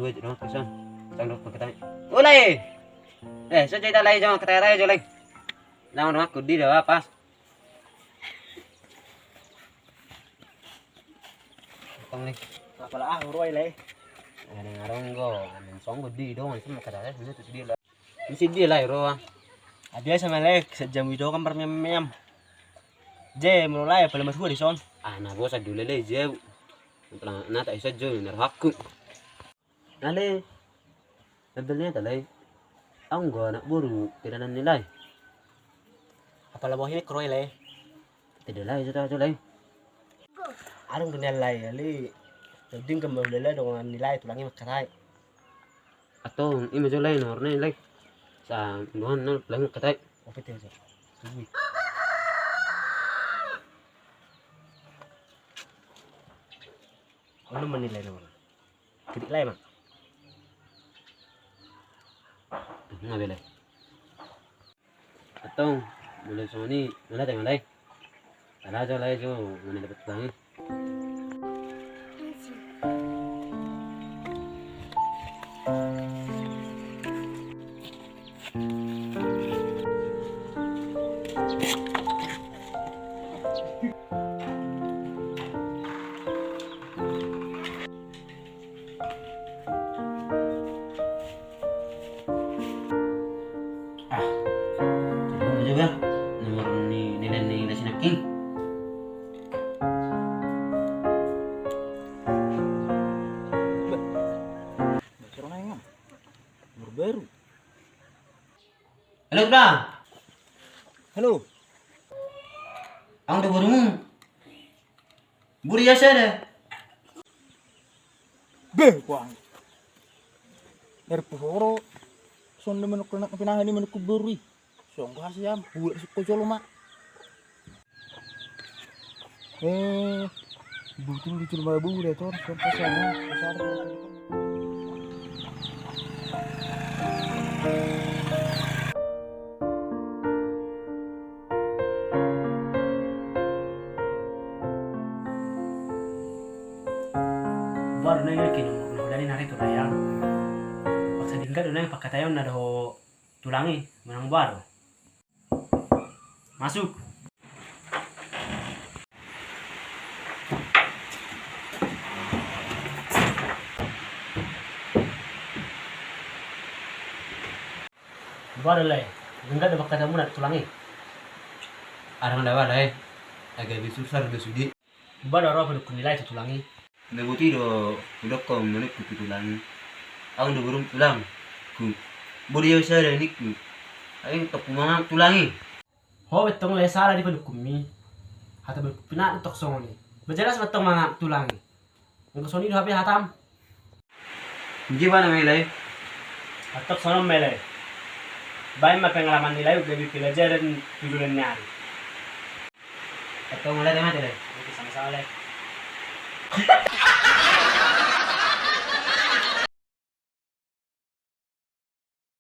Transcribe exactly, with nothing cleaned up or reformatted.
Gue jadi nongkrong son. Sang dong kita. Ulai. Eh, so jadi lagi jangan kata-kata aja lagi. Jangan rumah kudi dah pas. Tong ni. Apala ah, uroi lai. Ada ngarong go, ada songgo di dong, sama kata-kata dulu tuh dia lah. Misi dia lah roa. Abia sama lai sejam itu kan permem-mem. Je, mulai apa lemas gua di son. Ah, na bosan dulu lai je. Pelang na tak bisa jo, nar hakku. Nale, lebelnya ta lai. Au nggak anak boru, tidak nani lai. Apala bohi kro lai. Tidak lai, sudah jo lai. Arung dunia lai, ali. Jadi kan mau lele dengan nilai tulangi makatai. Atau ima jo lai, norne lai. Sa nuan nol tulangi makatai. Oke, tidak jo. Tunggu. Ono menilai nomor. Kidik lai ma. Nga bele. Atong, mulai soni, mulai tengah lai. Ala jo lai jo, mana dapat bangi. Ah, coba juga nomor ni, nilai ni, nilai sinaking. Nomor baru. Halo, Bang. Halo. Ang da barumu. Buri ya sada. Be, kuang. Erpu horo. Sonde manuk lenak pinahan ni manuk kuburi. Songko hasiam, buat suko jolo ma. Eh, butul di jolo ma buat to, songko sana, besar. Baru nengah kini umur na hudani nari tu dayang. Paksa dingkat do nengah pakataion na doho tulangi menang baru. Masuk. Baru lai. Dingkat do pakataimuna tulangi. Arang dawa lai. Agak bisu sar do sudi. Ba do ro panukkun nilai tu tulangi. Na boti do hudokkon manukkun tu tulangi. Au do burung tulang. Ku. Bodi au sada ningku. Ai tokku mangan tulangi. Ho bettong le sala di panukkunmi. Hata panukkun pinat tok songoni. Majelas bettong mangan tulangi. Anggo songoni do hape hatam. Jibana ma i lai. Antong sonon ma i lai. Baen ma pengalaman ni lai gabe pelajaran tu joloan ni ari. Antong ma i lai, mate lai. Oke, sama-sama lai.